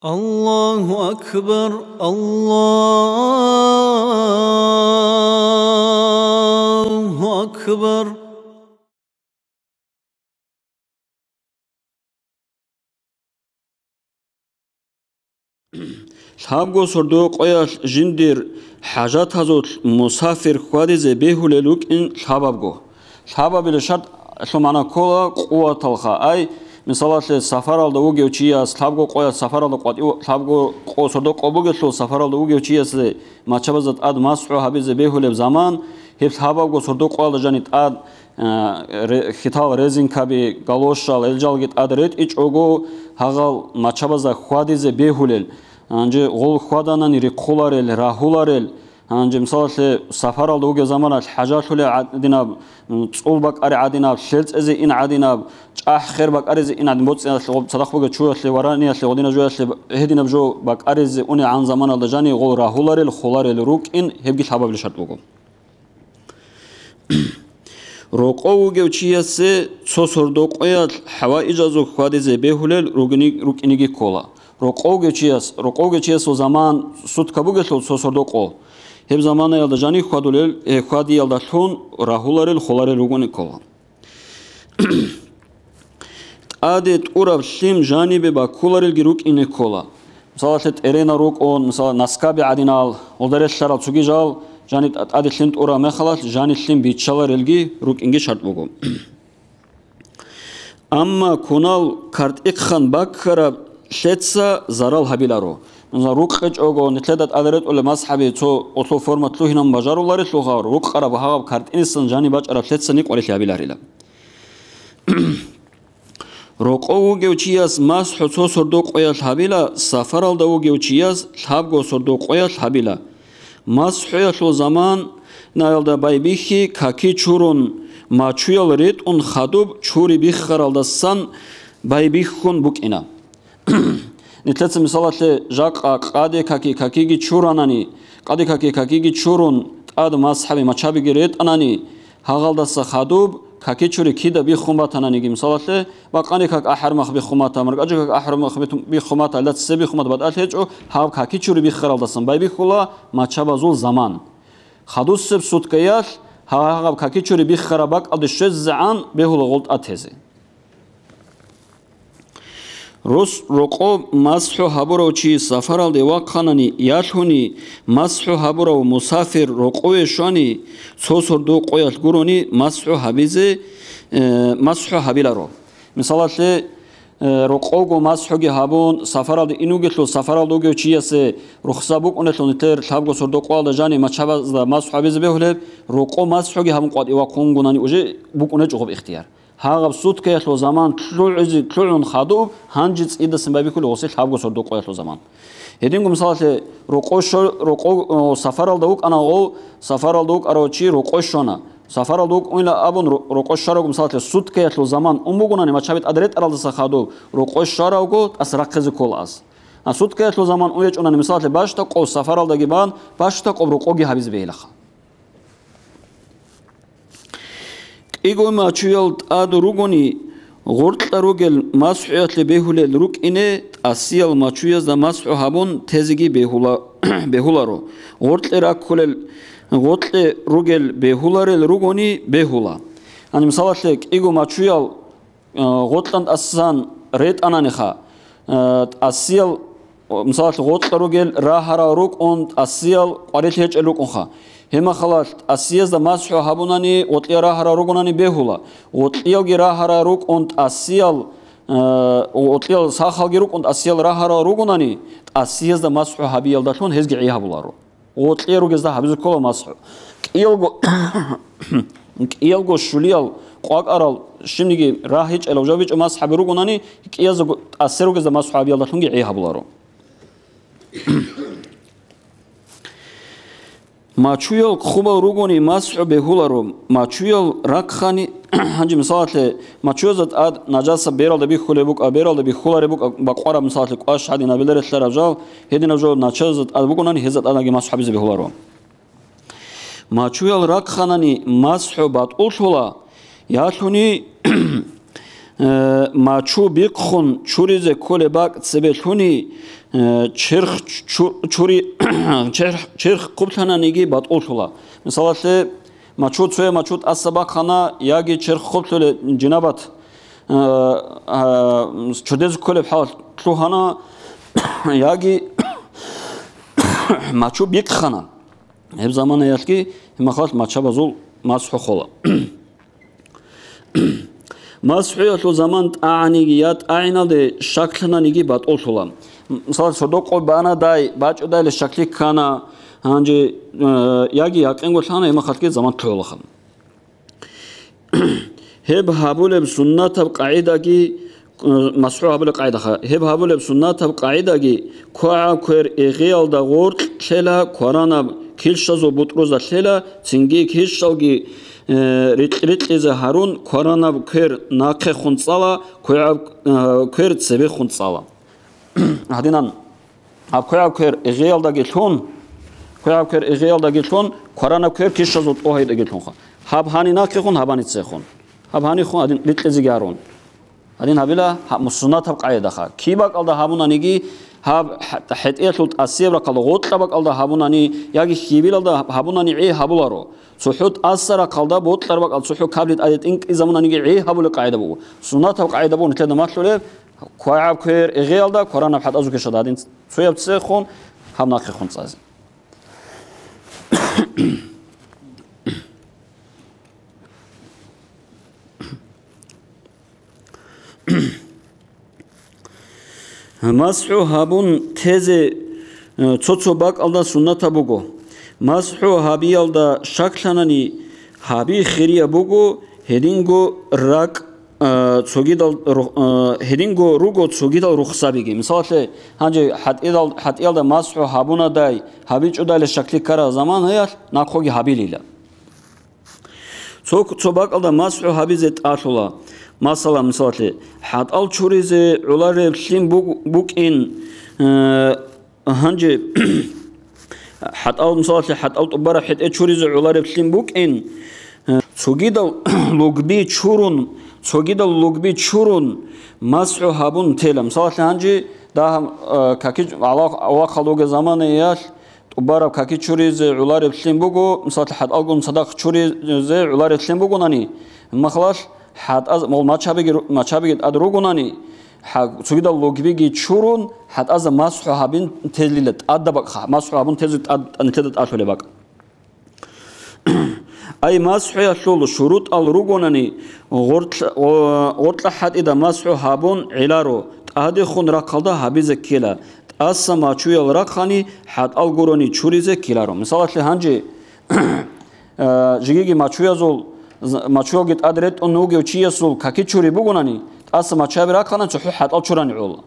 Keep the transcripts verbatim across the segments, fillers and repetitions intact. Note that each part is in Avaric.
الله أكبر، الله أكبر. Лъабго сордо къоялъ жиндир хӀажатазулъ мусафир хьвадизе бегьулел рукӀин лъабабго. Лъабабилеб шартӀалъул магӀна ккола къуваталха. Ай, мисалалъе, сафаралда вугев чияс лъабго къоялъ сафаралда къватӀив-, лъабго къо-, сордо къо бугелъул сафаралда вугев чиясе мачабазда тӀад масхӀу гьабизе бегьулеб заман, гьеб лъабабго сордо къоялда жани тӀад а, ре-, хьитал резинкаби, галошал, гьел жалги тӀад ретӀичӀого, гьагъал мачабазда хьвадизе бегьулел. Гьанже гъол хьваданани рихъуларел, рагьуларел. Гьанже, мисалалъе, сафаралда вугеб заманалъ хӀажалъулел гӀадинаб, м, цӀул бакӀари гӀадинаб, лъелцӀезе ин гӀадинаб, чӀахӀ-хер бакӀаризе ин гӀадин, боцӀиялъе, гъоб-, цадахъ бугеб чуялъе, вараниялъе, гъодинаб жоялъе, гьединаб жо бакӀаризе унегӀан заманалда жани гъол рагьуларел, холарел рукӀин, гьебги лъабабилеб шартӀ буго. Рокъов вугев чиясе цо сордо къоялъ хӀаваижазул хьвадизе бегьулел ругини-, рукӀиниги ккола. Рокъов вугев чияс, рокъов вугев чиясул заман сутка бугелъул цо сордо къо. Гьеб заманаялда жани хьвадулел, э, хьвадиялдалъун рагьуларел, холарел ругони ккола. ТӀаде тӀураб лъим жанибе баккуларелги рукӀине ккола. Мисалалъе, тӀеренал рукӀун, мисал, наскаби гӀадинал, гъолда релълъарал цоги жал, жани тӀа-, тӀаде лъим тӀураб мехалалъ, жани лъим биччаларелги рукӀинги шартӀ буго. Амма кунал картӀихъан баккараб лъеца зарал гьабиларо. Мисал, рукъечӀого, нилъеда тӀаде ретӀулеб масхӀаби цо гъолъул форма лъугьинабун бажаруларелъулха, рукъараб гьагъаб картӀинисан жани бачӀараб лъеца никъ варелъи гьабиларила. Рокъов вугев чияс масхӀу цо сордо къоялъ гьабила, сафаралда вугев чияс лъабго сордо къоялъ гьабила. МасхӀуялъул заманаялда байбихьи каки чурун, мачуял ретӀун хадуб чури биххаралдасан байбихьун букӀина. Нилъеца мисалалъе жакъа къаде каки какиги чуранани, къаде каки какиги чурун, тӀад масхӀаби мачабиги ретӀанани, гьагъалдаса хадуб каки чури кида биххун батананиги, мисалалъе, бакъани как ахӀармах биххун бата, маркӀачӀа как ахӀармах биххун бата, лацасе биххун бата, батӀалъи гьечӀо, гьаб каки чури биххаралдасан байбихьула мачабазул заман. Хадусеб суткаялъ гьагъаб каки чури биххараб бакӀалде щвезегӀан бегьула гъол тӀад тезе. Рос-, рокъоб масхӀу гьабурав чи сафаралде вахъанани ялъуни, масхӀу гьабурав мусафир рокъове щвани, цо сордо къоялъ гурони масхӀу гьабизе, э, масхӀу гьабиларо. Мисалалъе, э, рокъовго масхӀуги гьабун, сафаралде ин вугелъул, сафаралда вугев чиясе рухса букӀунелъул, нилъер лъабго сордо къоялда жани мачабазда масхӀу гьабизе бегьулеб, рокъо масхӀуги гьабун къватӀивахъунгунани уже букӀунечӀо гъоб ихтияр. Гьагъаб суткаялъул заман лъугӀизе лъугӀун хадуб, гьанже цӀидасан байбихьулеб гъосие лъабго сордо къоялъул заман. Гьединго мисалалъе, рокъо що-, рокъо, о, сафаралда вукӀана гъов, сафаралда вукӀарав чи рокъо щона. Сафаралда вукӀунила абун ро-, рокъо щваравго, мисалалъе, суткаялъул заман ун бугунани, мачаби тӀад ретӀаралдаса хадуб, рокъо щваравго тӀаса рахъизе ккола ас. А суткаялъул заман ун гьечӀунани, мисалалъе, бащдакъов сафаралдаги бан, бащдакъов рокъоги гьабизе бегьилаха. КӀиго мачуял тӀад ругони, гъоркьа ругел масхӀуялъе бегьулел рукӀине, тӀасиял мачуязда масхӀу гьабун тезеги бегьула-, бегьуларо. Гъоркье раккулел, гъоркье ругел бегьуларел ругони, бегьула. Гьаниб мисалалъе, кӀиго мачуял Э, гъоркьан тӀасан ретӀананиха, э, тӀасиял, мисалалъ, гъоркьа ругел рагьарал рукӀун, тӀасиял къварилъи гьечӀел рукӀунха. Гьеб мехалалъ тӀасиязда масхӀу гьабунани, гъоркьиял рагьарал ругунани бегьула. Гъоркьиялги рагьарал рукӀун тӀасиял, э, гъоркьиял сахалги рукӀун тӀасиял рагьарал ругунани, тӀасиязда масхӀу гьабиялдалъун гьезги гӀи гьабуларо. Гъоркье ругезда гьабизе ккола масхӀу. КӀиялго, кӀиялго щулиял къвакӀарал щибниги рагьичӀел, жабичӀо масхӀаби ругонани, кӀиязего тӀасе ругезда масхӀу гьабиялдалъунги гӀи гьабуларо. Мачуял хъубал ругони масхӀу бегьуларо. Мачуял рахъани, гьанже мисалалъе, мачуязда тӀад нажаса бералда бихьулеб букӀа, бералда бихьулареб букӀа, бакъвараб, мисалалъе, кӀваш гьадин, абиларелъараб жал, гьединаб жо начазда тӀад бугунани, гьезда тӀадги масхӀу гьабизе бегьуларо. Мачуял рахъанани масхӀу батӀуллъула, ялъуни Э, мачу бихъун чуризе кколеб бакӀ цебе лъуни, э, черх чу-, чури-, черх, черх хъублъананиги батӀуллъула. Мисалалъе, мачу, цоя мачу тӀаса бахъана, яги черх хъублъулеб, жинабат, э, э, чудезе кколеб хӀал лъугьана, яги мачу бихъана. Гьеб заманаялъги гьеб махалъ мачабазул масхӀу хола. МасхӀуялъул заман тӀагӀаниги я тӀагӀиналде щаклъананиги батӀуллъула. Мисал, сордо къо бана дай, бачӀудайилан щаклъи ккана, гьанже, э, яги якъинго лъана, гьеб махалъги заман лъугьулаха. Гьеб гьабулеб суннатаб къагӀидаги, э, масхӀу гьабулеб къагӀидаха. Гьеб гьабулеб суннатаб къагӀидаги квагӀаб квер игъиялда гъоркь лъела, кваранаб килщазул бутӀрузда лъела, цинги килщалги, э, рикь-рикьизе гьарун, кваранаб квер нахъехун цӀала, квегӀаб, э, квер цебехун цӀала. Гьадинан, гьаб квегӀаб квер игъиялдаги лъун, квегӀаб квер игъиялдаги лъун, кваранаб квер килщазул тӀогьайдаги лъунха. Гьаб гьани нахъехун, гьаб гьани цехун. Гьаб гьанихун гьадин рикьизеги гьарун. Гьадин гьабила гьаб суннатаб къагӀидаха. Киб бакӀалда гьабунаниги, гьаб хӀ-, хӀетӀиялъул тӀасияб рахъалда, гъоркьа бакӀалда гьабунани яги хьибилалда гьабунани гӀи гьабуларо. ЦохӀо тӀаса рахъалда, бокьар бакӀал цохӀо кабли тӀаде тӀинкӀизабунаниги гӀи гьабулеб къагӀида буго. Суннатаб къагӀида буго нилъеда малъулеб, квагӀаб квер игъиялда, кваранаб хӀатӀазул килщалда гьадин цояб цехун, гьаб нахъехун цӀазе. МасхӀу гьабун тезе, э, цо-цо бакӀалда суннатаб буго. МасхӀу гьабиялда щаклъанани гьаби хирияб буго, гьединго ракӀ, э, цогидал рух-, э, гьединго руго цогидал рухсабиги. Мисалалъе, гьанже хӀатӀидал-, хӀатӀиялда масхӀу гьабунадай, гьабичӀудайилан щаклъи ккарал заманаялъ нахъоги гьабилила. Цо, цо бакӀалда масхӀу гьабизе тӀалъула. Масала, мисалалъе, хӀатӀал чуризе гӀолареб лъим буг-, букӀин, э, гьанже хӀатӀал, мисалалъе, хӀатӀал тӀубараб хӀетӀе чуризе гӀолареб лъим букӀин, э, цогидал лугби чурун, цогидал лугби чурун масхӀу гьабун тела. Мисалалъе, гьанже дагь, э, каки-, гӀала-, авахъал вугеб заманаялъ, тӀубараб каки чуризе гӀолареб лъим буго, мисалалъе, хӀатӀалгун цадахъ чуризе гӀолареб лъим бугонани, махалъ хӀатӀаз-, мол мачабиги ру-, мачабиги тӀад ругонани, хӀа-, цогидал лугбиги чурун, хӀатӀазда масхӀу гьабин тезлила, тӀадаб бакӀ, масхӀу гьабун тезе тӀад, тӀад, нилъеда тӀалъулеб бакӀ. Ай масхӀуялъул шурутӀал ругонани, гъоркьа-, гъо-, гъоркьа хӀатӀида масхӀу гьабун гӀеларо, тӀадехун рахъалда гьабизе ккела, тӀаса мачуял рахъани хӀатӀал гурони чуризе ккеларо. Мисалалъе, гьанже, э, жигиги мачуязул, з-, мачуялги тӀад ретӀун вугев чиясул каки чури бугонани, тӀаса мачаби рахъана цохӀо хӀатӀал чурани гӀола.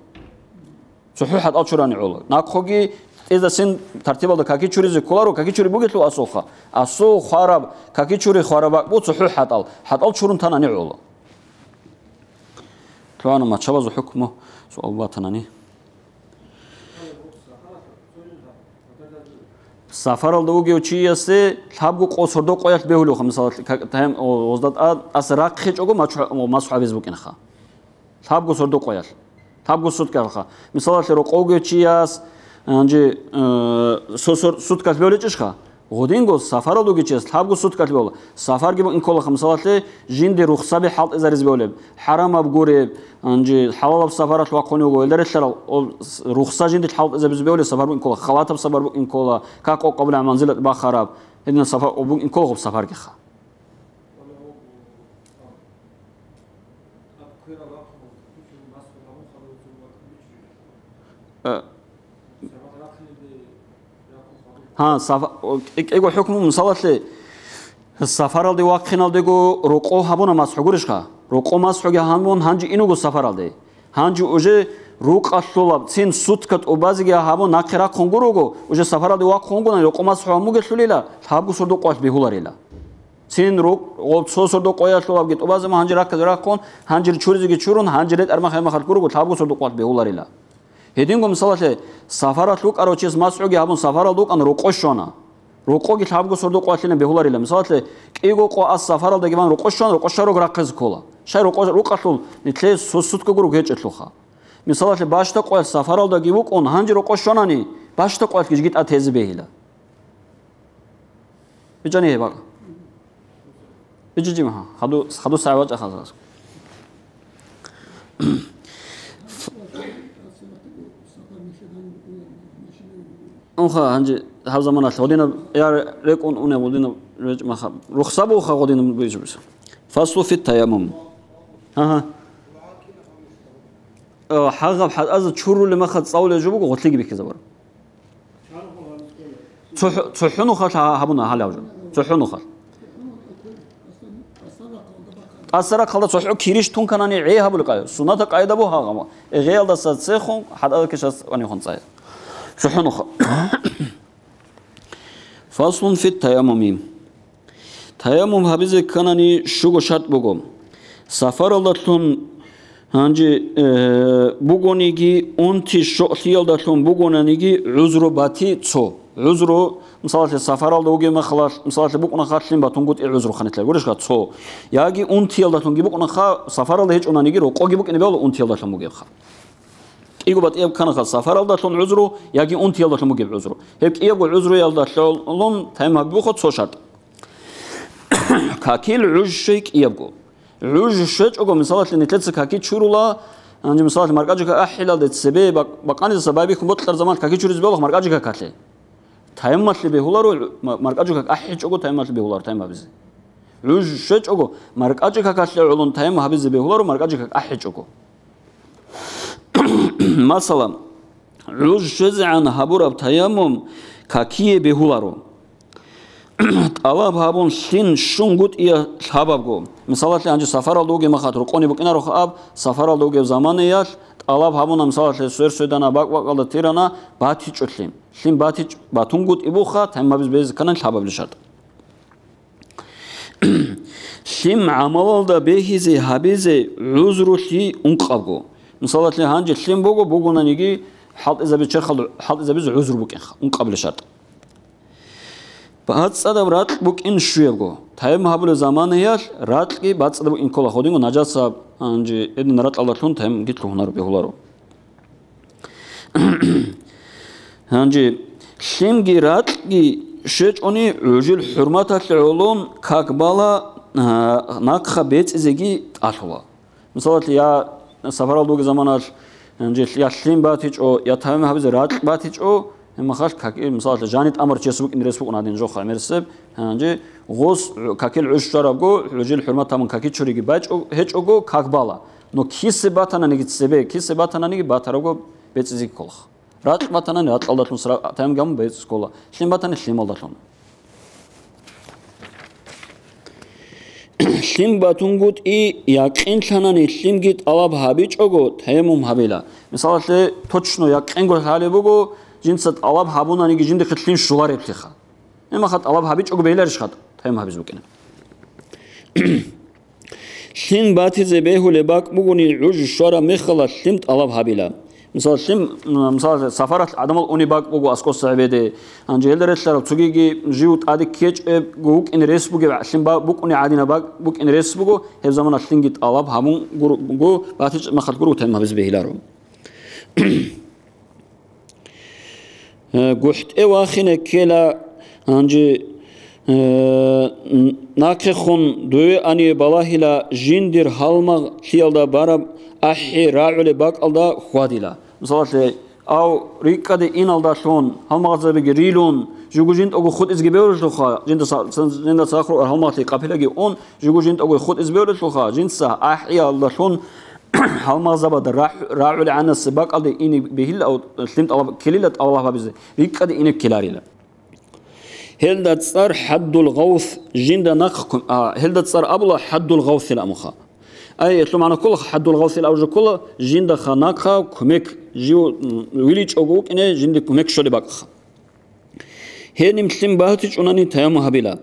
ЦохӀо хӀатӀал чурани гӀола. Нахъоги тӀезасин тартибалда каки чуризе кколаро, каки чури бугелъул асулха. Асул хвараб, каки чури хвараб бакӀ бу цохӀо хӀатӀал. ХӀатӀал чурун танани гӀола. Лъугьана мачабазул хӀукму суал батанани. Сафаралда вугев чиясе лъабго къо сордо къоялъ бегьулевха, мисалалъе, как-, тайм-, о, озда тӀа-, тӀаса рахъичӀого мачу-, о, масхӀу гьабизе букӀинаха. Лъабго сордо къоялъ. Лъабго суткаялха. Мисалалъе, рокъовги чияс, гьанже, э, со-, сор-, суткалъ бегьулечӀищха? Гъудинго сафаралда вугев чияс лъабго суткалъ бегьула. Сафарги букӀин кколаха, мисалалъе, жинде рухсаби хӀалтӀизаризе бегьулеб. ХӀарамаб гуреб, гьанже хӀалалаб сафаралъ вахъун вуго, гьелда релълъарал, о, с-, рухса жинде хӀалтӀизабизе бегьулеб сафар букӀин ккола, халатаб сафар букӀин ккола, как къокъабулеб манзилат бахараб. Гьединаб сафар букӀин ккола гъоб сафаргиха. Э, гьа, сафа-, о, кӀи-, кӀиго хӀукму, мисалалъе, сафаралде вахъиналдего рокъов гьабуна масхӀу гурищха? Рокъов масхӀуги гьабун, гьанже инуго сафаралде. Гьанже уже рукъалъулаб цин сутка тӀубазеги гьабун, нахъе рахъун гурого, уже сафаралде вахъун вугонани, рокъов масхӀу гьабун бугелъулила, лъабго сордо къоялъ бегьуларила. Цин рукъ, гъоб цо сордо къоялъулабги тӀубазе мун гьанже ракказе рахъун, гьанже чуризеги чурун, гьанже ретӀар махӀай махалъ гурого, лъабго сордо къоялъ бегьуларила. Гьединго, мисалалъе, сафаралъ вукӀарав чияс масхӀуги гьабун сафаралда вукӀана, рокъо щвана. Рокъоги лъабго сордо къоялъина бегьуларила. Мисалалъе, кӀиго къо ас сафаралдаги бан рокъо щван, рокъо щваро рахъизе ккола. Щай рокъо-, рукъалъул нитлъе су-, суткаго ругечӀелъулха. Мисалалъе, бащда къоялъ сафаралдаги вукӀун, гьанже рокъо щванани, бащда къоялъги жиги тӀад тезе бегьила. БичӀани гьеб бакӀ. БичӀчӀи, ма, хаду, хаду сагӀи вачӀа хазас. Унха, гьанже гьаб заманалъ гъодинаб я рекӀун унеб гъодинаб речӀ маха. Рухса буха гъодинаб буйчӀ буса. Фаслу фит таяммум. Ага. Э, хӀагъаб хӀатӀаза чурули маха цӀалулеб жо буго гъотлъиги бихьизабур. ЦохӀо-, цохӀо нухалъ гьа-, гьабуна гьалав жо. ЦохӀо нухалъ. ТӀасарахъалда цохӀо кирищ тунканани гӀей гьабули къай. Сунната къайда бу гьагъама. Э, гъеялдаса цехун, хӀатӀа кешас ванихун цӀай. ЦохӀо нуха. Фаслун фит таяммуми. Таяммум гьабизе кканани щуго шарт буго. Сафаралдалъун гьанже, э, бугониги, унти щокълъиялдалъун бугонаниги гӀузру бати цо. ГӀузру, мисалалъе, сафаралда вугеб махалалъ, мисалалъе, букӀунаха лъим батунгутӀи гӀузру ханилъа, гурищха, цо. Яги унтиялдалъунги букӀунаха, сафаралда гьечӀонаниги рокъоги букӀине бегьула унтиялдалъун бугебха. КӀиго батӀияб кканаха сафаралдалъун гӀузру яги унтиялдалъун бугеб гӀузру. Гьеб кӀиябго гӀузруялдалъун тайм гьабибуха цо шарт. Какил гӀуж щвей кӀиябго. ГӀуж щвечӀого, мисалалъе, нилъеца каки чурула, гьанже, мисалалъе, маркӀачӀа как ахӀилалде цебе бак-, бакъанизаса байбихьун бокьараб заман каки чуризе бегьулаха маркӀачӀа какалъе. Таймалъе бегьуларо, ма-, маркӀачӀа как ахӀичӀого таймалъе бегьуларо тайм гьабизе. ГӀуж щвечӀого, маркӀачӀа какалъе гӀолун тайм гьабизе бегьуларо, маркӀачӀа как ахӀичӀого. Масала, гӀуж щвезегӀан гьабураб таяммум какие бегьуларо. ТӀалаб гьабун лъим щунгутӀиялъ гьабабго. Мисалалъе, гьанже сафаралда вугеб махалъ рукъони букӀинароха аб, сафаралда вугеб заманаялъ тӀалаб гьабуна, мисалалъе, сверсвердана, бакӀ-бакӀалда тирана, батичӀо лъим. Лъим батич-, батунгутӀи буха, тайм гьабизе бегьизе кканани лъабабилеб шартӀ. Лъим гӀамалалда бегьизе гьабизе гӀузрулъи ункъабго. Мисалалъе, гьанже лъим буго, бугонаниги хӀалтӀизаби-, черхалда хӀалтӀизабизе гӀузру букӀинха, ункъабилеб шартӀ. БацӀцӀадаб ракь букӀин щуябго. Тайм гьабулеб заманаялъ ракьги бацӀцӀадаб букӀин ккола, гьодинго нажасаб, гьанже гьедин ракьалдалъун таймги лъугьунаро, бегьуларо. Гьанже лъимги ракьги щвечӀони гӀужил хӀурматалъе гӀолон как бала, а, нахъа бецӀизеги тӀалъула. Мисалалъе, я сапаралда вугеб заманалъ, гьанже я лъим батичӀо, я тайм гьабизе ракь батичӀо, гьеб махалъ как, мисалалъе, жани тӀамар чияс букӀин рес букӀун гьадин жо хъа мерсеб, гьанже гъос какил гӀуж щварабго, гӀужил хӀурмат гьабун каки чуриги бачӀо-, гьечӀого как бала. Но кисе батананиги цебе, кисе батананиги батарабго бецӀизе кколаха. Ракь батанани ракьалдалъун сра-, тайм гьабун бецӀизе ккола. Лъим батани лъималдалъун. Лъим батунгутӀи якъинлъанани лъимги тӀалаб гьабичӀого, таяммум гьабила. Мисалалъе, точно якъинго лъалеб буго, жинца тӀалаб гьабунаниги жиндихъе лъим щолареблъиха. Гьеб махалъ тӀалаб гьабичӀого бегьиларищха, таяммум гьабизе букӀина. Лъим батизе бегьулеб бакӀ бугони гӀуж щвараб мехалъ лъим тӀалаб гьабила. Мисал, лъим, м, мисал, сафаралъ гӀадамал унеб бакӀ буго аскӀоса гӀебеде. Гьанже гьелда релълъараб цогиги жив тӀаде ккечӀебго вукӀине рес бугеб, лъим ба-, букӀуне гӀадинаб бакӀ букӀине рес буго, гьеб заманалъ лъимги тӀалаб гьабун гур-, гу-, батичӀеб махалъ гурого, таяммум гьабизе бегьиларо. Э, гухӀтӀе вахине ккела, гьанже, э, н-, нахъехун дове ание балагьила, жиндир гьалмагълъиялда бараб ахӀи рагӀулеб бакӀалда хьвадила. Мисалалъе, ав рикӀкӀаде иналдалъун, гьалмагъзабиги рилун, жугу жинтӀаго хутӀизги беврулъулха, жинда са-, сан-, жинда сахру гьалмагълъи къапилаги ун, жугу жинтӀаго хутӀиз беврулъулха, жинца ахӀиялдалъун гьалмагъзабада рагӀ-, рагӀули гӀанасеб бакӀалде ине бегьилла, лъим тӀалаб ккелила, тӀалаб гьабизе рикӀкӀаде ине ккеларила. Гьелда цӀар хӀаддул гъавс, жинда нахъ кум-, а, гьелда цӀар абула хӀаддул гъавсил амуха. Ай, гьелъул магӀна ккола, хӀаддул гъавсил абу жо ккола, жиндаха нахъа кумек, жив, м, виличӀого вукӀине, жинде кумек щолеб бакӀха. Гьениб лъим батичӀунани таяммум гьабила.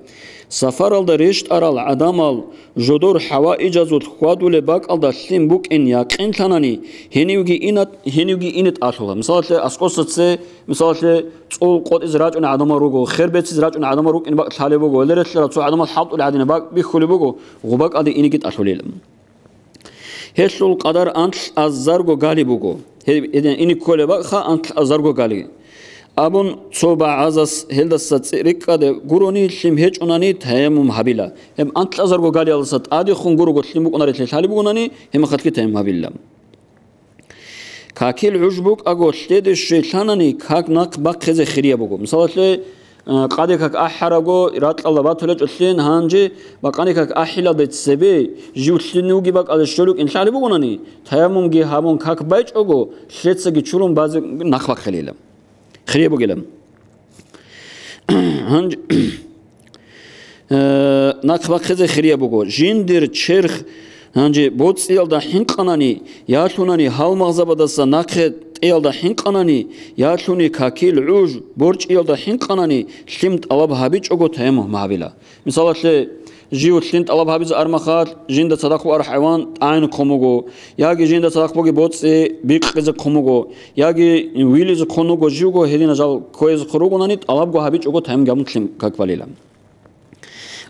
Сафаралда рещтӀарал гӀадамал жодор хӀаваижазулъ хьвадулеб бакӀалда лъим букӀин якъинлъанани, гьенивги ина-, гьенивги ине тӀалъула. Мисалалъе, аскӀоса цее, мисалалъе, цӀул къотӀизе рачӀунел гӀадамал руго, хер бецизе рачӀунел гӀадамал рукӀин бакӀ лъалеб буго, гьеле релълъарал цо гӀадамал хӀалтӀулел гӀадинаб бакӀ бихьулеб буго, гъуб бакӀалде инеги тӀалъулел. Гьелъул къадар анлъазарго гали буго. Гьеб-, гьедин ине кколеб бакӀха анлъазарго гали. Абун цо багӀазас гьелдаса цӀи-, рикӀкӀаде гурони лъим гьечӀунани таяммум гьабила. Гьеб анлъазарго галиялдаса тӀадехун гурого лъим букӀунарелъи лъалеб бугонани, гьеб мехалъги таяммум гьабилила. Какил гӀуж букӀаго лъеде щвей лъанани, как нахъ бахъизе хирияб буго. Мисалалъе, э, къаде как ахӀараго, ракьалда батулечӀолъин, гьанже бакъани как ахӀилалде цебе жив лъин вуги бакӀалде щолукӀин лъалеб бугонани, таяммумги гьабун как байчӀого, лъецаги чурун базе нахъ бахъилила. Хирияб бугила. Гьанж-, э, нахъ бахъизе хирияб буго. Жиндир черх гьанже боцӀиялда хӀинкъанани, ялъунани гьалмагъзабадаса нахъе тӀеялда хӀинкъанани, ялъуни какил гӀуж борчӀиялда хӀинкъанани, лъим тӀалаб гьабичӀого таяммум гьабила. Мисалалъе, жив лъин тӀалаб гьабизе армахал, жинда цадахъ бугӀараб хӀайван тӀагӀине хъун буго, яги жинда цадахъ бугеб боцӀи бикъизе хъун буго, яги вилизе хъун вуго живго, гьединал жал кквезе хъун ругонани, тӀалабго гьабичӀого таяммум гьабун лъим как балила.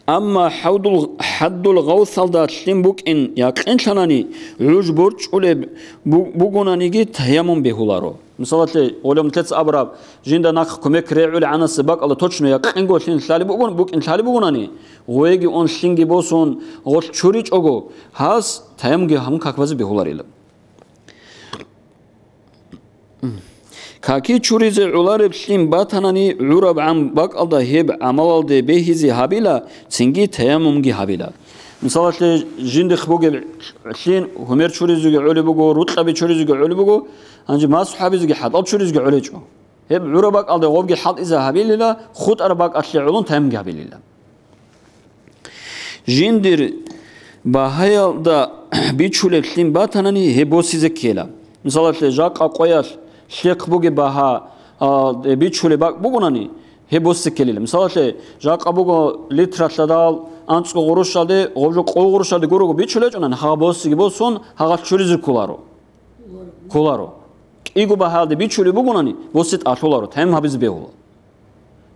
Амма хӀаддул, хӀаддул гъавсалда лъим букӀин якъинлъанани, гӀуж борчӀулеб бу-, бугонаниги таяммум бегьуларо. Мисалалъе, гъолеб нилъеца абураб, жинда нахъ кумек регӀулеб гӀанасеб бакӀалда точно якъинго лъин лъалеб бугун, букӀин лъалеб бугонани, гъоеги ун лъинги босун, гъолъ чуричӀого, гьас таяммумги гьабун как базе бегьуларила. Каки чуризе гӀолареб лъим батанани, гӀураб гӀан бакӀалда гьеб гӀамалалде бегьизе гьабила, цинги таяммумги гьабила. Мисалалъе, жиндихъ бугеб лъин гьумер чуризеги гӀолеб буго, рукьаби чуризеги гӀолеб буго, гьанже масхӀ гьабизеги хӀатӀал чуризеги гӀолечӀо. Гьеб гӀураб бакӀалде гъобги хӀалтӀизе гьабилила, хутӀараб бакӀалъе гӀолун таяммумги гьабилила. Жиндир багьаялда бичулеб лъим батанани, гьеб босизе ккела. Мисалалъе, жакъа къоялъ лъехъ бугеб багьа, а, бичулеб бакӀ бугонани, гьеб босизе ккелила. Мисалалъе, жакъа буго литралъадал анцӀго гъурущалде, гъоб жо къо гъурущалде гурого бичулечӀонани, гьагъа босиги босун, гьагъалъ чуризе кколаро. Кколаро. КӀиго багьаялде бичулеб бугонани, босе тӀалъуларо, таяммум гьабизе бегьула.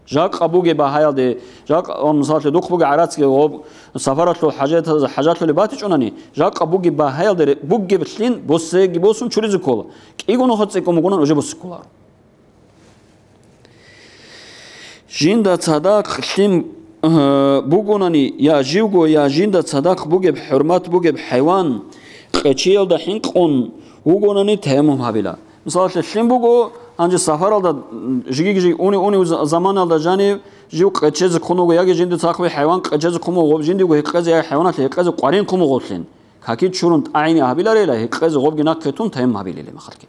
Жакъа бугеб багьаялде, жакъа, ва, мисалалъе, духъ бугеб гӀарацги гъоб сафаралъул хӀажатаз-, хӀажатлъулеб батичӀунани, жакъа бугеб багьаялде ре-, бугеб лъин босеги босун чуризе ккола. КӀиго нухалъ цӀикӀкӀун бугонани, уже босе кколаро. Жинда цадахъ лъим, э, бугонани, я живго, я жинда цадахъ бугеб хӀурмат бугеб хӀайван къечиялда хӀинкъун вугонани, таяммум гьабила. Мисалалъе, лъим буго, гьанже сафаралда, м, жиги-жиги уни-уни уз-, заманалда жанив жив къечезе ккун вуго, яги жинда цадахъ бугеб хӀайван къечезе ккун вуго, жиндиего гьекъезе, яги хӀайваналъе гьекъезе къварин ккун вуго лъин. Каки чурун тӀагӀине гьабиларила, гьекъезе гъобги нахъе тун таяммум гьабилила мехалъги.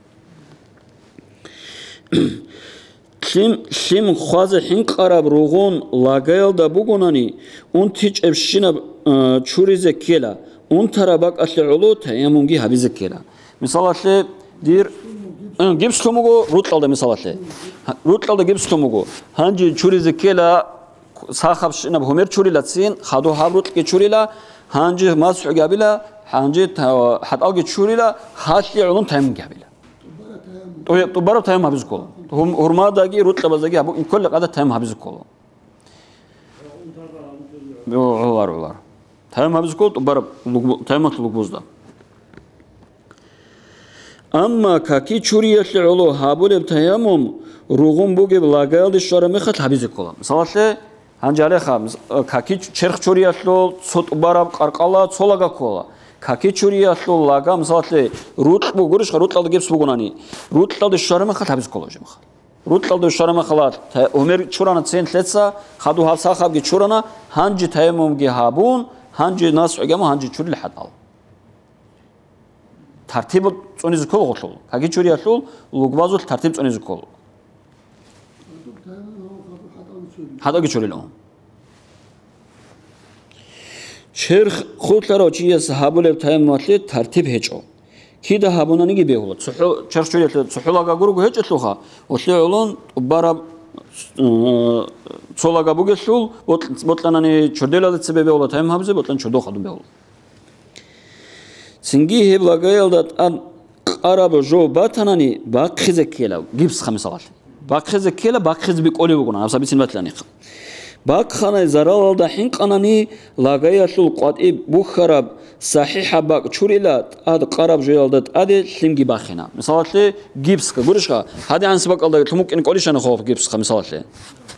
Лъим, лъим хъвазе хӀинкъараб ругъун лагаялда бугонани, унтичӀебщинаб, э, чуризе ккела, унтараб бакӀалъе гӀоло таяммумги гьабизе ккела. Мисалалъе, дир, э, гипс лъун буго рукьалда, мисалалъе. Гьа, рукьалда гипс лъун буго. Гьанже чуризе ккела, сахабщинаб гьумер чурилацин, хадув гьаб рукьги чурила, гьанже масхӀуги гьабила, гьанже та-, хӀатӀалги чурила, гьалъие гӀолун таяммумги гьабила. ТӀу-, тӀубараб таяммум гьабизе ккола. Гьум-, гьурмадаги, рукьабаздаги гьабу-, кколеб къадар таяммум гьабизе ккола. Гьу-, гьулар, гьулар. Таяммум гьабизе ккола тӀубараб лугбу-, таяммумалъул лугбузда. Амма каки чуриялъе гӀоло гьабулеб таяммум ругъун бугеб лагаялде щвараб мехалъ гьабизе ккола. Мисалалъе, Гьанже гьалеха, мис-, э, каки ч-, черх чуриялъул цо тӀубараб къаркъала цо лага ккола. Каки чуриялъул лага, мисалалъе, рукь бугурищха, рукьалда гипс бугонани, рукьалда щвараб мехалъ гьабизе ккола жимха. Рукьалда щвараб мехалъ, та-, гьумер чурана цин лъеца, хадув гьаб сахабги чурана, гьанже таяммумги гьабун, гьанже насхӀуги гьабун, гьанже чурила хӀатӀал. Тартиб цӀунизе ккола гъолъул. Каки чуриялъул лугбазулъ тартиб цӀунизе ккола. ХӀатӀаги чурила. Черх хутӀарав чияс гьабулеб таяммумалъе тартиб гьечӀо. Кида гьабунаниги бегьула. ЦохӀо-, черх чуриялъе цохӀо лага гурого гьечӀелъулха, гъолъие гӀолон тӀубараб э, цо лага бугелъул, бокь-, бокьанани чордоялда цебе бегьула таяммум гьабизе, бокьани чордо хадуб бегьула. Цинги гьеб лагаялда тӀад къараб жо батанани, бахъизе ккела, гипсха мисалалъе. Бахъизе ккела, бахъизе бикӀолеб бугони, гьаб сабицин батиланиха. Бахъанай заралалда хӀинкъанани, лагаялъул къватӀиб бухьараб сахӀихӀаб бакӀ чурила, тӀад къараб жоялда тӀаде лъимги бахина. Мисалалъе, гипсха, гурищха, гьадигӀанси бакӀалда лъумукӀин кӀолищани хов гипсха, мисалалъе.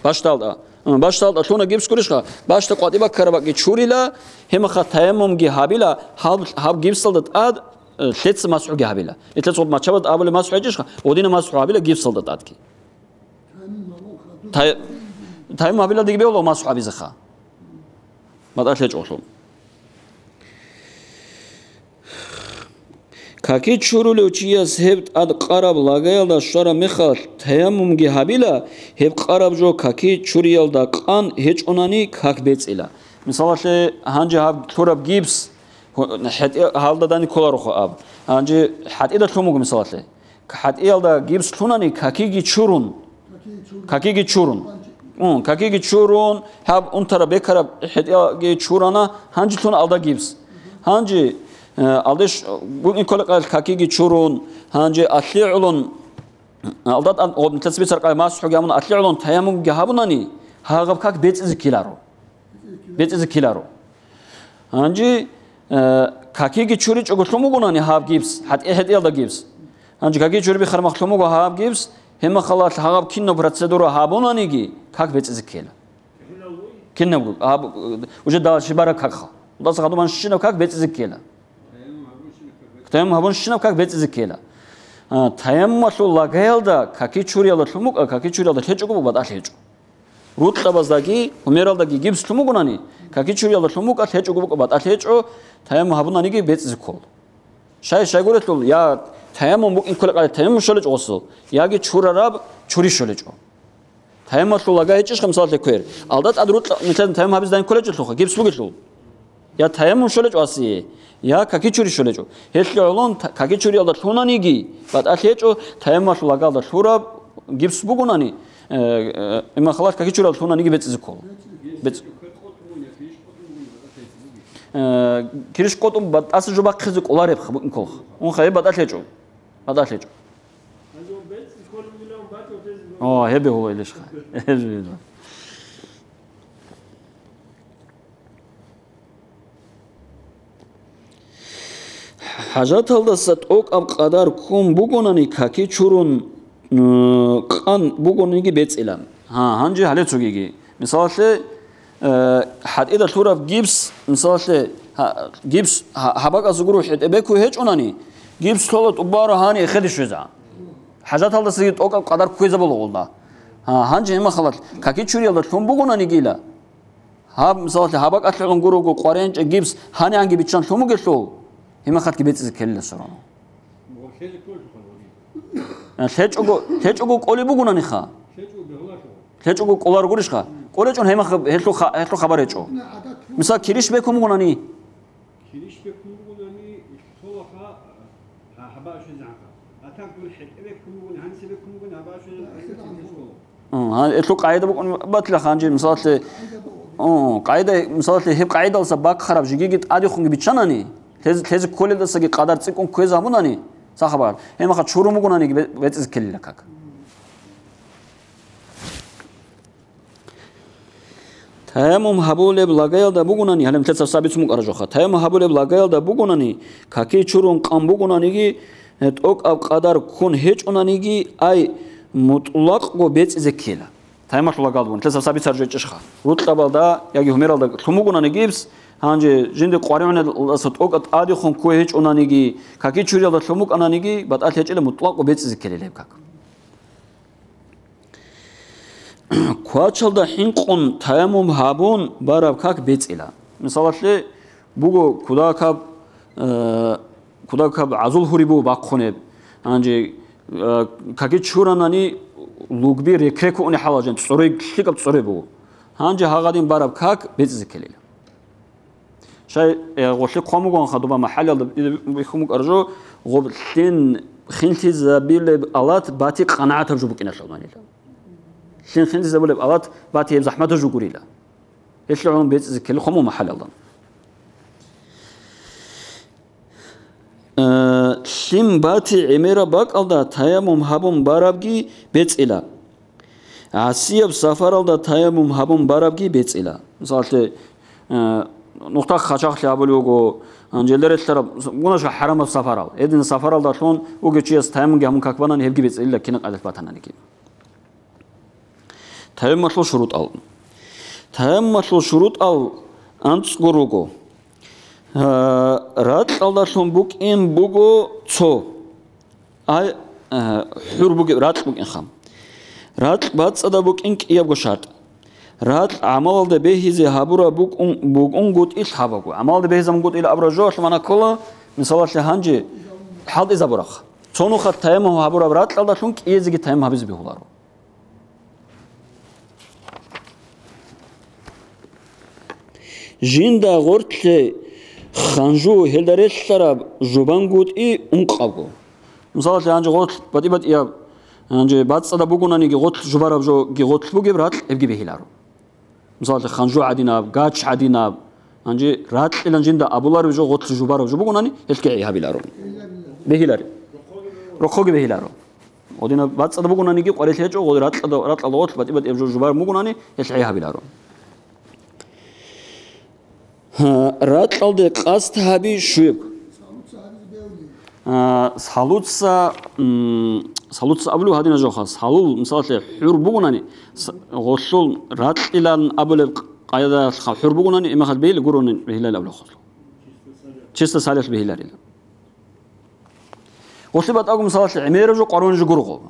Бащдалда, м, бащдалда лъуна гипс, гурищха, бащда къватӀиб баккараб бакӀги чурила, гьемаха таяммумги гьабила, гьаб, гьаб гипсалда тӀад, э, лъеца масхӀуги гьабила. Нилъеца гъоб мачабазда абулеб масхӀу гьечӀищха, гъодина масхӀу гьабила гипсалда тӀадги. Тай-, таяммум гьабиладиги бегьула масхӀу гьабизеха. БатӀалъи гьечӀолъул. Каки чурулев чияс гьеб тӀад къараб лагаялда щвараб мехалъ таяммумги гьабила, гьеб къараб жо каки чуриялда къан гьечӀунани как бецӀила. Мисалалъе, гьанже гьаб лъураб гипс, гьу-, хӀетӀи-, гьалда дани кколароха аб. Гьанже хӀатӀида лъун буго, мисалалъе. ХӀатӀиялда гипс лъунани, какиги чурун. Какиги чурун. Ун, какиги чурун, гьаб унтараб бекараб хӀетӀиялги чурана, гьанже лъун алда гипс. Гьанже, э, алдеш букӀин кколеб къайил какиги чурун, гьанже алъи гӀолон, алда тӀад гъоб нилъеца бицараб къайил масхӀуги гьабун, алъи гӀолон таяммумги гьабунани, гьагъаб как бецӀизе ккеларо. БецӀизе ккеларо. Гьанже, э, какиги чуричӀого лъун бугонани гьаб гипс, хӀатӀи-, хӀетӀиялда гипс. Гьанже каки чури биххараб мехалъ лъун буго гьаб гипс, гьеб мехалъ гьагъаб кинаб процедура гьабунаниги, как бецӀизе ккела. Кинабго, гьаб, э, уже дала щибараб какха. Удаса хадубан щинаб как бецӀизе ккела. Таяммум гьабун щинаб как бецӀизе ккела. А, таяммумалъул лагаялда каки чуриялда лъун букӀа, каки чуриялда лъечӀого буго, батӀалъи гьечӀо. Рукьабаздаги, гьумералдаги гипс лъун бугонани, каки чуриялда лъун букӀа, лъечӀого букӀа, батӀалъи гьечӀо, таяммум гьабунаниги бецӀизе ккол. Щай, щайгурелъул, я таяммум букӀин кколеб къайил таяммум щолечӀо гъосул, яги чурараб чури щолечӀо. Таяммумалъул лага гьечӀищха, мисалалъе, квер? Алда тӀад рукьа-, нилъеда таяммум гьабизе дайин кколечӀелъулха, гипс бугелъул. Я таяммум щолечӀо асие, я каки чури щолечӀо. Гьелъие гӀолон та-, каки чуриялда лъунаниги, батӀалъи гьечӀо, таяммумалъул лагалда лъураб гипс бугонани, э, э, имахалат каки чуриялда лъунаниги бецӀизе ккол. БецӀ-, э, кириш къотӀун батӀаса жо бахъизе кӀоларебха букӀин кколха. Унха, гьеб батӀалъи гьечӀо. БатӀалъи гьечӀо. О, гьеб бегьула илишха. Гьеб жо. ХӀажаталдаса тӀокӀаб къадар ккун бугонани, каки чурун, м, къан бугониги бецӀила. Гьа, гьанже гьале цогиги. Мисалалъе, э, хӀатӀида лъураб гипс, мисалалъе, гьа-, гипс гьа-, гьабакӀазе гуро хӀетӀе бекуй гьечӀунани, гипс лъола тӀубаро гьани эхеде щвеза. ХӀажаталдасаги тӀокӀаб къадар кквезабула гъолда. Гьа, гьанже гьеб мехалъ каки чуриялда лъун бугонанигила, гьаб, мисалалъе, гьабакӀалъугӀун гурого къваригӀинчӀеб гипс гьанигӀанги биччан лъун бугелъул, гьеб мехалъги бецӀизе ккелила сорано. ЛъечӀого, лъечӀого кӀолеб бугонаниха. ЛъечӀого кӀолар гурищха? КӀолечӀун гьеб мех-, гьелъул ха-, гьелъул хабар гьечӀо. Мисал, кириш бекун бугонани. Кириш бекун бугонани, лъолаха, гьа, гьабаъ щвезегӀанха. Батан ккун хӀетӀе бекун бугони, гьаниса бекун бугони, гьабаъ щвезегӀанха. М, гьа, гьелъул къагӀида букӀун батила гьанже, мисалалъе, о, къагӀида, мисалалъе, гьеб къагӀидалдаса баккараб жигиги тӀадехунги биччанани, лъез-, лъезе кколелдасаги къадар цӀикӀкӀун кквезе гьабунани, сахабар, гьеб мехалъ чурун бугонаниги бе-, бецӀизе ккелила как. Таяммум гьабулеб лагаялда бугонани, гьале нилъеца сабицун букӀара жоха. Таяммум гьабулеб лагаялда бугонани, каки чурун къан бугонаниги, э, тӀокӀаб къадар ккун гьечӀонаниги, ай мутӀлакъго бецӀизе ккела. Таяммумалъул лагаялда бугони, нилъеца сабицар жо гьечӀищха. Рукьабалда яги гьумералда лъун бугонани гипс, гьанже жинда къваригӀуналдаса тӀокӀаб тӀадехун кквей гьечӀонаниги, каки чуриялда лъун букӀананиги, батӀалъи гьечӀила мутӀлакъго бецӀизе ккелила гьеб как. Квачалда хӀинкъун таяммум гьабун бараб как бецӀила. Мисалалъе, буго кудакаб, э, кудакаб гӀазул гьури буго бахъунеб. Гьанже, э, каки чуранани лугби рекрекуни хӀалажан, цӀорой, лъикӀаб цӀорой буго. Гьанже гьагъадин бараб как бецӀизе ккелила. Шай, э, гъолъи хъван бугоанха доба махӀаллалда бихьун букӀар жо, гъоб лъин хинлъизабилеб алат бати къанагӀатаб жо букӀиналъул манила. Лъим хинцӀизабулеб ават бати гьеб захӀматаб жо гурила. Гьелъул гӀоло бецӀизе ккела хъумул махӀалалда. Э, лъим бати гӀемераб бакӀалда таяммум гьабун барабги бецӀила. ГӀасияб сафаралда таяммум гьабун барабги бецӀила. Мисалалъе, э, нухда хъачагълъи гьабулеб буго, гьанже релълъараб, гунаша хӀарамаб сафарал. Гьедин сафаралдалъун вугев чияс таяммумги гьабун как банани, гьебги бецӀилила кина къайдалъ батананиги. Таяммалъул шурутӀал. Таяммалъул шурутӀал анцӀго руго. А, ракьалдалъун букӀин буго цо. Ай, а, хӀур бугеб ракь букӀинха. Ракь бацӀцӀадаб букӀин кӀиябго шартӀ. Ракь гӀамалалда бегьизе гьабураб букӀун, букӀунгутӀи лъабабго. ГӀамалалда бегьизабунгутӀила абураб жоялъ мана ккола, мисалалъе, гьанже хӀалтӀизабураб. Цо нухалъ таяммум гьабураб ракьалдалъун кӀиязеги таяммум гьабизе бегьуларо. Жинда гъортлъе ханжу гьелда релълъараб жубангутӀи ункъабго. Мисалалъе, гьанже гъортлъ батӀи-батӀияб, гьанже бацӀцӀадаб бугонаниги, гъортлъ жубараб жоги гъортлъ бугеб ракь гьебги бегьиларо. Мисалалъе, ханжу гӀадинаб, гач гӀадинаб, гьанже ракьилан жинда абулареб жо гъортлъ жубараб жо бугонани, гьелъги гӀей гьабиларо. Бегьилари. Рохъоги бегьиларо. Гъодинаб бацӀцӀадаб бугонаниги къварилъи гьечӀо, гъоди ракьалда, ракьалда гъортлъ батӀи-батӀияб жо жубараб бугонани, гьелъ гӀей гьабиларо. Гьа, ракьалде къасд гьаби щуеб. А, салуца, м, салуца абулев гьадина жоха. Салул, мисалалъе, хӀур бугунани, с-, гъолъул ракьилан абулеб къайдаялъха хӀур бугунани, имахал бейли гурони бегьилал абулев хъулъ. Чисто салялъ бегьиларила. Гъолъи батӀаго, мисалалъе, гӀемераб жо къваригӀун жо гургъу.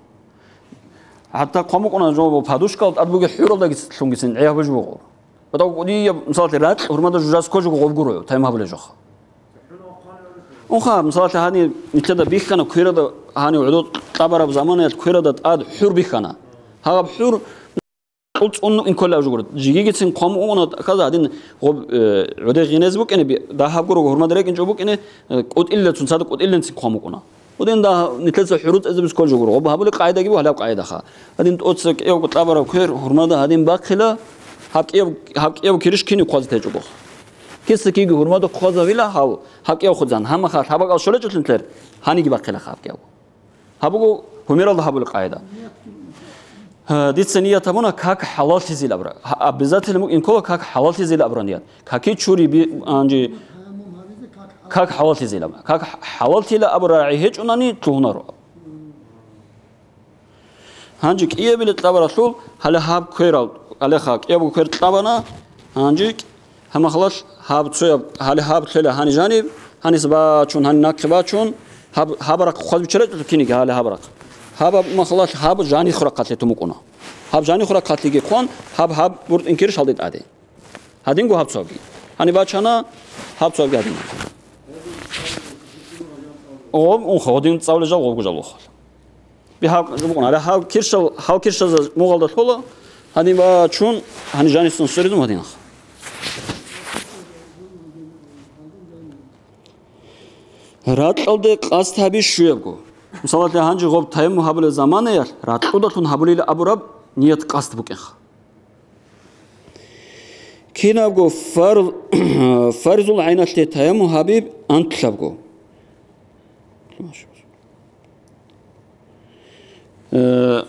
ХӀатта хъван букӀуна жо подушкал тӀад бугеб хӀуралдагицин гьабулеб жо буго. БатӀа кӀудияб, мисалалъе, ракь гьурмада жужас кколеб жо гъоб гуро, тайм гьабулеб жоха. Унха, мисалалъе, гьаниб нилъеда бихьана, кверада, гьанив гӀодов кьабараб заманаялъ кверада тӀад хӀур бихьана. Гьаб хӀур кьул цӀун инкколеб жо гуро. Жигигицин хъван уна, каза гьадин гъоб, э, гӀодов гъинез букӀине, би-, дагьаб гуро гьурмада рекӀинчӀо букӀине, э, кӀутӀилла цун, цада кӀутӀилланцин хъван букӀуна. Гьудин дагь-, нилъеца хӀуруцӀ эзабиз кколеб жо гуро. Гъоб гьабулеб къайдаги буго, гьалаб къайдаха. Гьадин тӀоца кӀиявго тӀабараб квер гьурмада гьадин бахъила, гьаб кӀияв-, гьаб кӀияв кириш кинив хъвазе течӀого. Киса-киги гьурмада хъвазавила гьав, гьаб кӀияв хъвазан. Гьамаха гьаб бакӀал щолечӀолъинтер гьаниги бахъилаха гьаб кӀияв. Гьаб буго гьумералда гьабулеб къайда. Гьа, дица ният гьабуна как хӀалаллъизил абра. Гьа, обязательно мукӀин ккола как хӀалаллъизил абра ният. Каки чури би-, анжи как хӀалаллъизилаб. Как хӀалаллъила абурай гьечӀунани лъугьунаро. Гьанже кӀиябилеб кьабаралъул гьале гьаб кверал, гьалеха кӀиябго квер кьабана, гьанже гьамахалалъ гьаб цояб, гьале гьаб лъела гьани жаниб, гьаниса бачун, гьани нахъе бачун, гьаб, гьаб рахъ хъваз бичарачӀелъул киниги гьале гьаб рахъ. Гьаб, гьаб махалалъ гьаб жанихъ рахъалъе тумукӀуна. Гьаб жанихъ рахъалъеги хъван, гьаб, гьаб буртӀин кириш гьалде тӀаде. Гьадинго гьаб цоги. Гьаниб бачана, гьаб цоги гьадин. Гъоб, унха, гъодин цӀалулел жал, гъобго жал вохал. Би гьаб, жубукъун, гьале гьаб киршал, гьал киршаза мугъалда лъола, гьадин бачун, гьани жанисан сверизум гьадин. Ракьалде къасд гьаби щуябго. Мисалалъе, гьанже гъоб таяммум гьабулеб заманаялъ, ракьудалъун гьабулила абураб ният къасд букӀинха. Кинабго фарз, фарзул гӀайналъе таяммум гьабиб анлъабго. Э,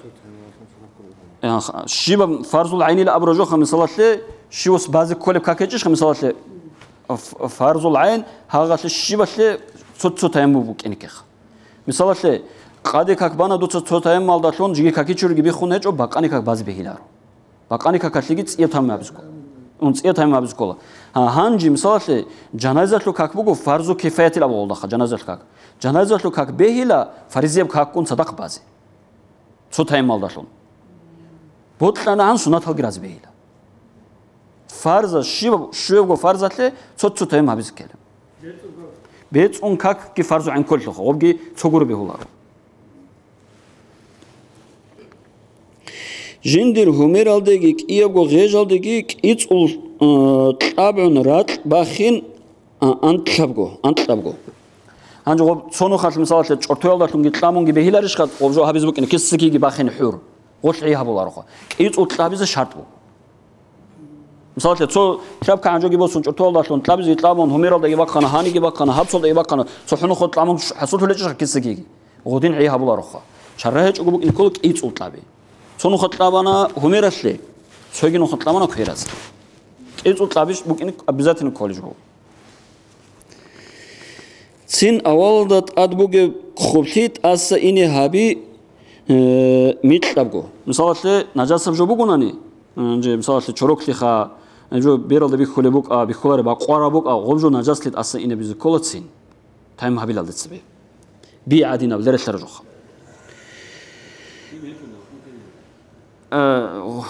э, щибаб фарзул гӀайнила абура жоха, мисалалъе, щивас базе кколеб как гьечӀищха, мисалалъе, ф-, фарзул гӀайн, гьагъалъе щибалъе цо-цо таяммум букӀинекеха. Мисалалъе, къаде как бана дуца цо таяммалдалъун жиги какичуриги биххун гьечӀо, бакъани как базе бегьиларо. Бакъани какалъеги цӀияб тамим абизе ккола. Ун цӀияб тамим абизе ккола. А, гьанже, мисалалъе, жаназалъул как буго фарзу кифаятил абугъулдаха, жаназалъул как. Жаназалъул как бегьила фаризияб какгун цадахъ базе. Цо таяммалдалъун. БокьанагӀан суннаталги разе бегьила. Фарза, щибаб-, щуябго фарзалъе цо-цо таяммум гьабизе ккела. БецӀун какги фарзу гӀин кколелъулха, гъобги цо гуро бегьуларо. Жиндир гьумералдеги кӀиябго гъежалдеги кӀицӀул, э, кьабгӀун ракь бахин, а, анкьабго, анкьабго. Гьанже гъоб цо нухалъ, мисалалъе, чӀортоялдалъунги кьамунги бегьиларищха, гъоб жо гьабизе букӀине, киса-киги бахине хӀур. Гъолъ гӀи гьабулароха. КӀицӀул кьабизе шартӀ буго. Мисалалъе, цо тряпка гӀанжоги босун чӀуртуялдалъун, кьабизе кьабун, гьумералдаги бахъана, гьаниги бахъана, гьабцалдаги бахъана, цо хӀунухъо кьабун хӀасуллъулечӀищха кисегиги. Гъудин гӀи гьабулароха. Чара гьечӀого букӀине ккола кӀицӀул кьаби. Цо нуха кьабана гьумералъе, цоги нуха кьабана кверазе. КӀицӀул кьабищ букӀине обязательно кколеб жо. Цин авалалда тӀад бугеб хъублъи тӀаса ине гьаби, э, микьабго. Мисалалъе, нажасаб жо бугонани, э, же, мисалалъе, чороклъиха, э, жо бералда бихьулеб букӀа, бихьулареб бакъвараб букӀа, гъоб жо нажаслъи тӀаса инабизе ккола цин. Тайм гьабилалда цебе. Би гӀадинаб лерелъара жоха. Э,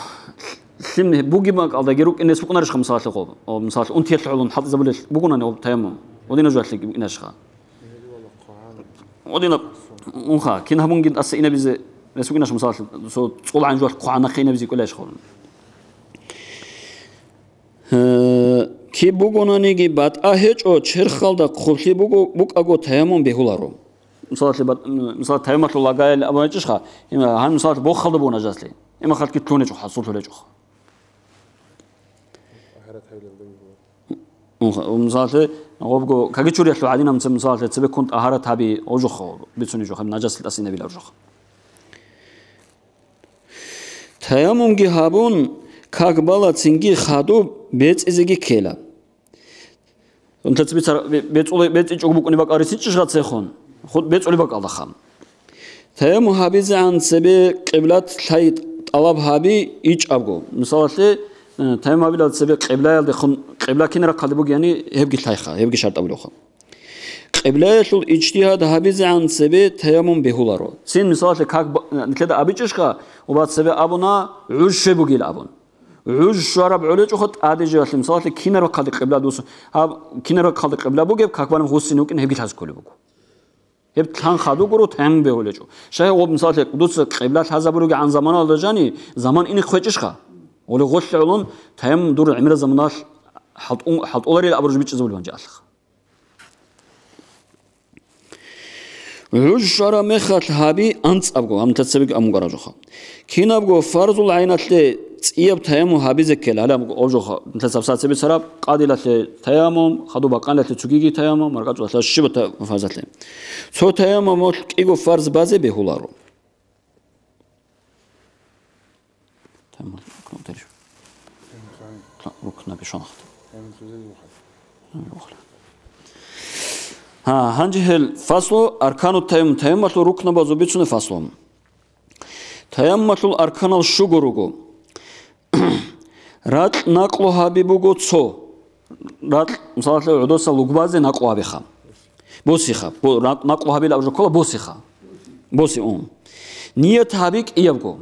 лъим бугеб бакӀалдаги рукӀинес букӀунарищха, мисалалъе, гъоб? О, мисалалъе, унтиялъ гӀолун хӀалтӀизабулел букӀунани гъоб таяммум? Гъодинаб жоялъе букӀинарищха? Гъодинаб, унха, кин гьабунги тӀаса инабизе рес букӀинарищ, мисалалъе, цо цӀул гӀанжуялъ хъвагӀан нахъе инабизе кӀоларищ гъолун? Гье, киб бугонаниги батӀа гьечӀо, черхалда хъублъи буго, букӀаго таяммум бегьуларо. Мисалалъе, бат-, м, мисал, таяммалъул лагаялъ абун гьечӀищха, има, гьан, мисалалъе, бохалда буго нажаслъи. Има халкъги лъунечӀо, хӀасуллъулечӀо. Мисалалъе, гъобго, каги чуриялъул гӀадинаб, мисалалъе, цебеккун тӀагьарат гьаби, гъожухъ бицунеб жо, нажаслъи тӀасинабилаб жо. Таяммумги гьабун, как бала цинги хадуб бецӀизеги ккела. Унтацин бицар-, бе-, бецӀула-, бецӀичӀого букӀунеб бакӀал ресичӀищха цехун? Худ бецӀулеб бакӀалдаха. Таяммум гьабизегӀан цебе къиблат лъай тӀалаб гьаби ичӀабго. Мисалалъе, э, таяммум гьабилал цебе къиблаялдехун, къибла кин рахъалде бугеб, яни гьебги лъайха, гьебги шартӀ абулевха. Къиблаялъул ижтигьад гьабизегӀан цебе таяммум бегьуларо. Цин, мисалалъе, как ба-, нилъеда абичӀищха, ва цебе абуна, гӀуж щвей бугил абун. ГӀуж щвараб гӀолечӀоха тӀаде жеялъе, мисалалъе, кинар рахъалде къибла дус-, гьаб, кинар рахъалде къибла бугеб, как балеб гъуссине вукӀин гьебги лъазе кколеб буго. Гьеб лъан хадуб гуро, таяммум бегьулечӀо. Щай гъоб, мисалалъе, дуца къибла лъазабуригӀан заманалда жани, заман ине хъвечӀищха? Гъоле гъолъ гӀолон, таяммум дур гӀемераб заманалъ хӀалтӀун-, хӀалтӀуларил абураб жо бичӀчӀизабулеб гьанже алъха. ГӀуж щвараб мехалъ гьаби анцӀабго, гьаниб цебеги амун ккараб жоха. Кинабго фарзул гӀайналъе цӀияб таяммум гьабизе ккела, гьале амун ккараб жоха, нилъеца цебе бицараб, къадилалъе таяммум, хадуб бакъаналъе цогиги таяммум, маркӀачӀулалъе щибаб та-, фарзалъе. Цо таяммумалъ кӀиго фарз базе бегьуларо. Тамам. Рукнаби шонахъ. Гьа, гьанже гьел фаслу аркану таяммум, таяммумалъул рукнабазул бицунеб фаслу. Таяммумалъул арканал щуго руго. Ракь накълу гьаби буго цо. Ракь, мисалалъе, гӀодоса лугбазе накълу гьабиха. Босиха. Бо-, ракь накълу гьабилаб жо ккола босиха. Боси ун. Ният гьаби кӀиябго.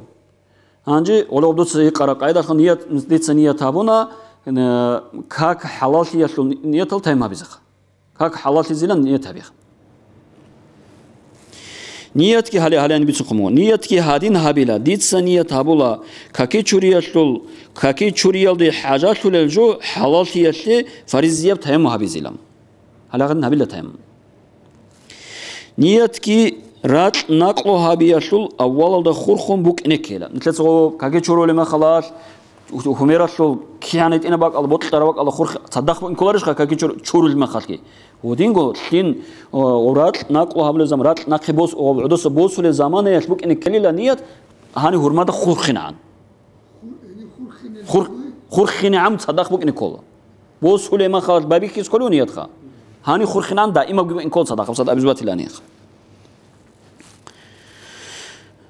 Гьанже гъоле гъоб дуца гьикъараб къайдалъун ният, дица ният гьабуна, э, как хӀалаллъиялъул ниятал тайм гьабизеха. Как хӀалаллъизилан ният гьабиха. Ниятги гьале, гьале гьаниб бицухъун буго. Ниятги гьадин гьабила, дица ният гьабула, каки чуриялъул, каки чуриялде хӀажалъулел жо хӀалаллъиялъе фаризияб таяммум гьабизилан. Гьале гьадин гьабила таяммум. Ниятги ракь накълу гьабиялъул аввалалда хурхун букӀине ккела. Нилъеца гъо каки чурулеб мехалалъ, гьумералъул кигӀан гьитӀинаб бакӀалда, бокьараб бакӀалда хурх цадахъ букӀин кколарищха каки чур-, чурулеб мехалъги? Гьудинго лъин, о, ракь накълу гьабулеб заман, ракь нахъе бос-, о, гӀодоса босулеб заманаялъ букӀине ккелила ният, гьаниб гьурмада хурхинегӀан. Хур-, хурхинегӀан цадахъ букӀине ккола. Босулеб мехалъ байбихьизе кколев ниятха. Гьаниб хурхинегӀан даимаб букӀин ккола цадахъ, гьабсагӀат абизбатиланиха.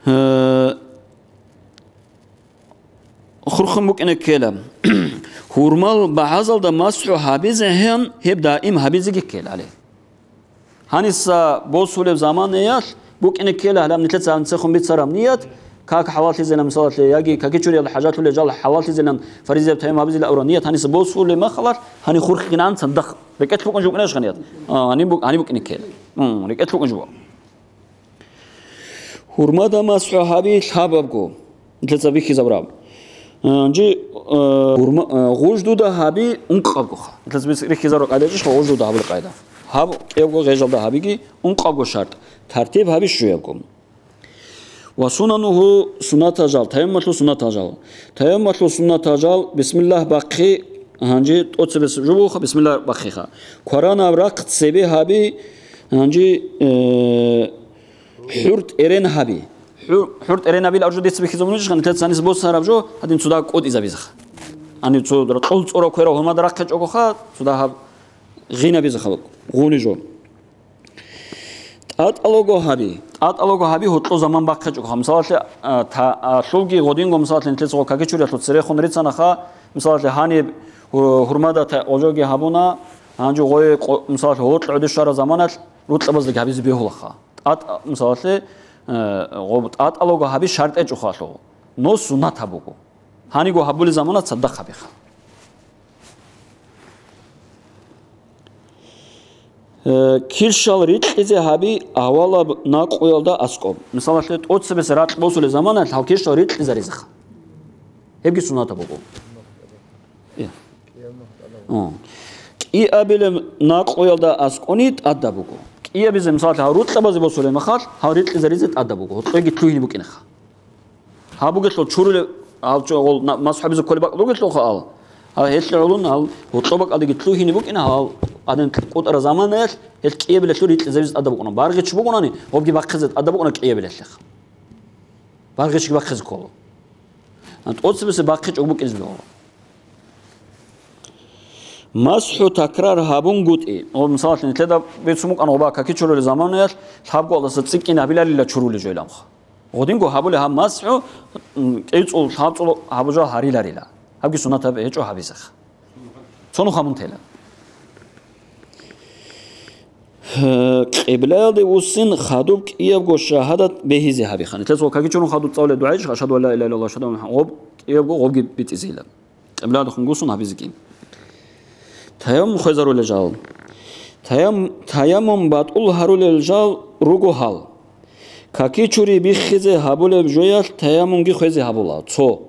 Э, хурхун букӀине ккела. Гьурмал багӀазалда масхӀу гьабизегӀан гьеб даим гьабизеги ккела гьале. Гьаниса босулеб заманаялъ букӀине ккела гьалаб нилъеца гьанцехун бицараб ният, как хӀалаллъизилан, мисалалъе, яги каки чуриялда хӀажалъулел жал хӀалаллъизилан фаризияб таяммум гьабизилан абураб ният гьаниса босулеб мехалалъ, гьаниб хурхинегӀан цадахъ рекӀелъ букӀун жо букӀинарищха ният? А, гьаниб бу-, гьаниб букӀине ккела. М, рекӀелъ букӀун жо. Гьурмада масхӀу гьаби лъабабго. Нилъеца бихьизабураб. Э, жи, э, гьурма-, э, гъуж дуда гьаби ункъабгоха. Нилъеца бихьизабураб къайда чӀищха гъуж дуда гьабулеб къайда. Гьаб кӀиябго гъежалда гьабиги ункъабго шартӀ. Тартиб гьаби щуябго. Ва сунанугьу, суннатал жал, таяммалъул суннатал жал. Таяммалъул суннатал жал, бисмиллагь бахъи, гьанже тӀоцебесеб жо бугоха, бисмиллагь бахъиха. Кваранаб рахъ цебе гьаби, гьанже, э, хӀурт эрен гьаби. ХӀур-, хӀурт эрен гьабил аржу дица бихьизабунищ, нилъеца гьаниса босараб жо, гьадин цо дагь кӀутӀизабизеха. Гьанив цо кьул цӀурав кверав гьурмада рахъечӀогоха, цо дагь гьаб гъинабизеха, гъуни жо. ТӀатӀалаго гьаби. ТӀатӀалаго гьаби гьоркьо заман бахъичӀого. Мисалалъе, а, та-, а, лъулги гъодинго, мисалалъе, нилъеца гъо какичуриялъул церехун рицанаха, мисалалъе, гьаниб гьу-, гьурмада та-, гъожоги гьабуна, гьанже гъое къо-, мисалалъе, гьоркьо гӀодов щвараб заманалъ рукьабаздаги гьабизе бегьулаха. ТӀатӀ-, мисалалъе, э, гъо-, тӀатӀалаго гьаби шартӀ гьечӀоха лъугьу, но суннат гьабуго. Гьаниго гьабулеб замана цадахъ гьабиха. Э, килщал рикьизе гьаби авалаб накъуялда аскӀоб. Мисалалъе, тӀоцебесеб ракь босулеб заманалъ гьал килщал рикьизаризеха. Гьебги суннатаб буго. Э. О. КӀиабилеб накъуялда аскӀони тӀадаб буго. КӀиабизе, мисалалъе, гьал рукьабазе босулеб мехалъ, гьал рикьизаризе тӀадаб буго. Гьоркьоги лъугьине букӀинеха. Гьаб бугелъул чурулев, гьал чо-, гъол на-, масхӀу гьабизе кколеб бакӀ бугелъулха гьал. Гьал гьелъ гӀолун гьал гьоркьоб бакӀалдеги лъугьине букӀина гьал, гьадин кӀутӀара заманаялъ гьел кӀиябилелъул рикьизабизе тӀадаб букӀуна. Баргъичи букӀунани, гьобги бахъизе тӀадаб букӀуна кӀиябилелъеха. Баргъичги бахъизе ккола. ТӀоцебесеб бахъичӀого букӀизе бегьула. МасхӀу такрар гьабунгутӀи. О, мисалалъе, нилъеда бицун букӀана гъоба какичурулел заманаялъ лъабго алдаса цӀикӀкӀин гьабилалила чурулел жойламха. Гъодинго гьабулеб гьаб масхӀу, м, кӀицӀул, лъабцӀул гьабужал гьариларила. Гьабги суннатаб гьечӀо гьабизеха. Цо нуха мун тела. Гье, къиблаялде вуссин хадуб кӀиябго шагьадат бегьизе гьабиха. Нилъеца ва какичурун хадуб цӀалулеб дугӀайищ, ашгьаду ан ла илагьа иллаллагь ва ашгьаду анна Мухаммадан, гъоб кӀиябго гъобги битӀизейила. Къиблалдехун гусун гьабизеги. Таям-, хвезарулел жал. Таям-, таяммум батӀул гьарулел жал руго гьал. Какичури биххизе гьабулеб жоялъ таяммумги хвезе гьабула. Цо.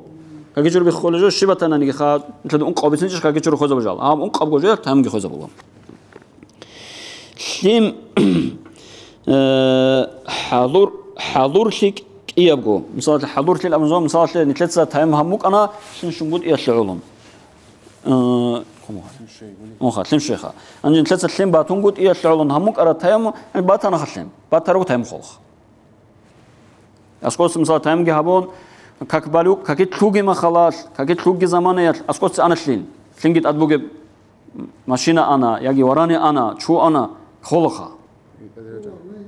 Какичури биххулеб жо щиб батананиги ха, нилъеда ункъаб бицинчӀищ какичури хвезабул жал. Гьаб ункъабго жоялъ таяммумги хвезабула. Лъим, э, хӀалур-, хӀалурлъи кӀиябго. Мисалалъе, хӀалурлъи абун зун, мисалалъе, нилъеца тайм гьаб букӀана, лъим щунгутӀиялъе гӀолун. Э, муха, лъим щвеха. Анжи нилъеца лъим батунгутӀиялъе гӀолун гьаб букӀара тайм, батанаха лъим. Батарав тайм холха. Аскоци, мисал, таймги гьабун, как балук, каки лъуги махалалъ, каки лъуги заманаялъ, аскоци ана лъин. Лъинги тӀад бугеб машина ана, яги варани ана, чу ана, холоха.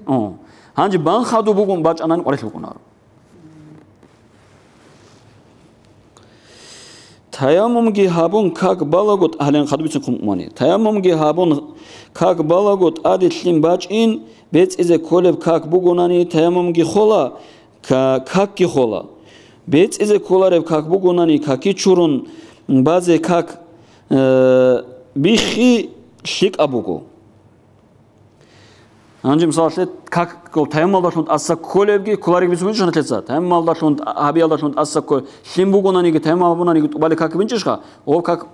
О. Гьанже бан хадуб бугун бачӀанани къварилъ букӀунаро. Таяммумги гьабун как балаго, гьале хадуб бицин хъумани. Таяммумги гьабун как балаго тӀаде лъим бачӀин, бецӀизе кколеб как бугунани таяммумги хола, ка-, какги хола. БецӀизе кколареб как бугунани каки чурун базе как, э, биххи лъикӀаб буго. Гьанже, мисалалъе, как, таяммалдалъун тӀаса кколебги, кколаребги бицун бинчӀищ нилъеца. Таяммалдалъун, гьабиялдалъун тӀаса кколеб, лъим бугонаниги, таяммал гьабунаниги тӀубали как бинчӀищха? Гъоб как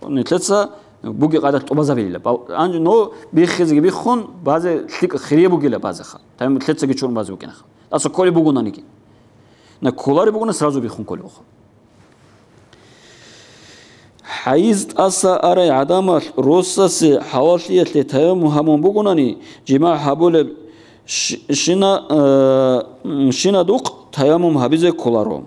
нилъеца буги къайдалъ тӀубазабилила. Бал-, гьанже, но биххизеги биххун, базе лъикӀ хирияб бугила базеха. Таяммал лъецаги чурун базе букӀинаха. ТӀаса кколеб бугонаниги. На кколареб бугони, сразу биххун кколеб буго. ХӀайз тӀаса арай гӀадамалъ росасе хӀалаллъиялъе таяммум гьабун бугунани, жимагӀ гьабулеб щ-, щина-, э, щинадухъ таяммум гьабизе кколаро.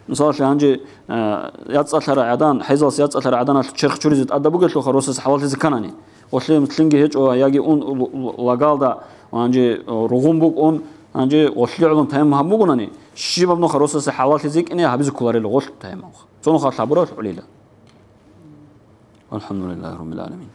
Мисалалъе, гьанже, э, яцӀцӀалъарай гӀадан, хӀайзалъ яцӀцӀалъарай гӀаданалъ черх чуризе тӀадаб бугелъулха росасе хӀалаллъизе кканани. Гъолъие лъинги гьечӀо, яги ун л-, л-, лагалда, гьанже, э, ругъун букӀун, гьанже гъолъие гӀолун таяммум гьабун бугунани, щибаб нуха росасе хӀалаллъизе кӀине гьабизе кколарила гъолъ таяммумха. Цо нуха лъабурал гӀолила. Алхамдулиллагьи раббил гӀаламин.